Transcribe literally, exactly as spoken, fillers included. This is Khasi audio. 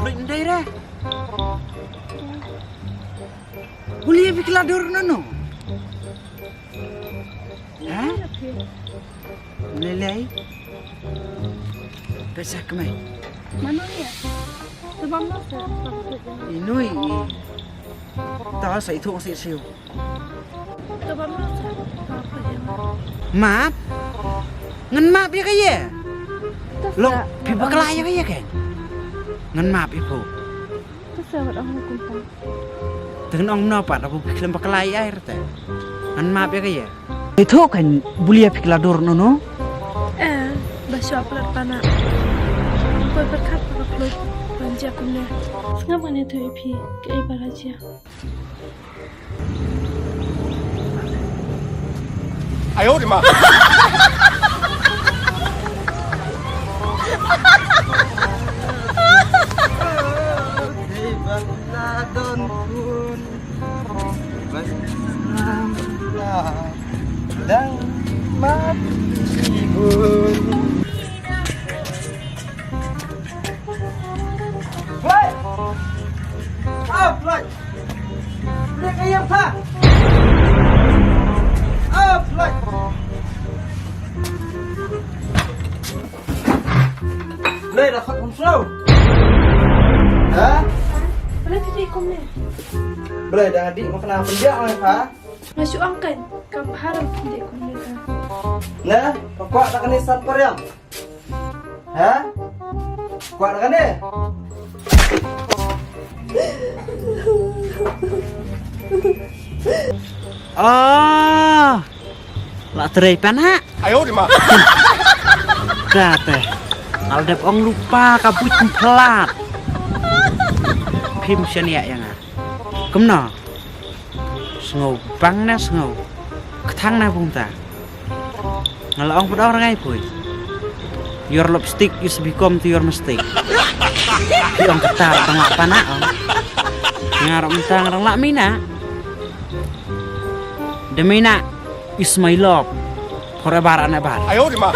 Lut ndai re. Buli phi kla dur nano. Ha? Lelei. Pesa kemai. Mano ya? Tebang nasa. Inui. Tahu saya itu masih siu. Map? Ngan map ïa ka ïa? Long phi bakla ïa ka ïa kan? Ngan map ïa phi. Te ngan ong mno pat, aba phi khlem bakla ïa ai rta. Ngan map ïa ka ïa? Ito kan, buli ïa phi kla dur nano? Eh, ba shu upload pana. Koi perkat pa ka upload. Ban jia kumne. Sngap ngan ïathuh ïa phi kaei ba la jia. 哎呦我的妈！ Play! Ah, play! Play ka ïa pha! Ah, play! Play da khot kumslow! Ha? Play ti ti kumne. Play da di makna pyndiah mai pha. Nga shu ong kan, kam haram pyndiah kumne ka. Na, ka kwah da kane san pariam. Ha? Kwah da kane? Ah, la trei pana. 哎呦我的妈！ Kata, al dep ong lupa ka buit pynplat. Phim shaniah ïa nga. Kumno? Sngew bang na sngew kthang na bungta. Nga la ong pat ong rangai pui. Your lipstick is become to your mistake. Phi ong kata tang la pana ong. Nga rong mynta nga rong la mina. The mina is my love. Forever and ever. 哎呦我的妈！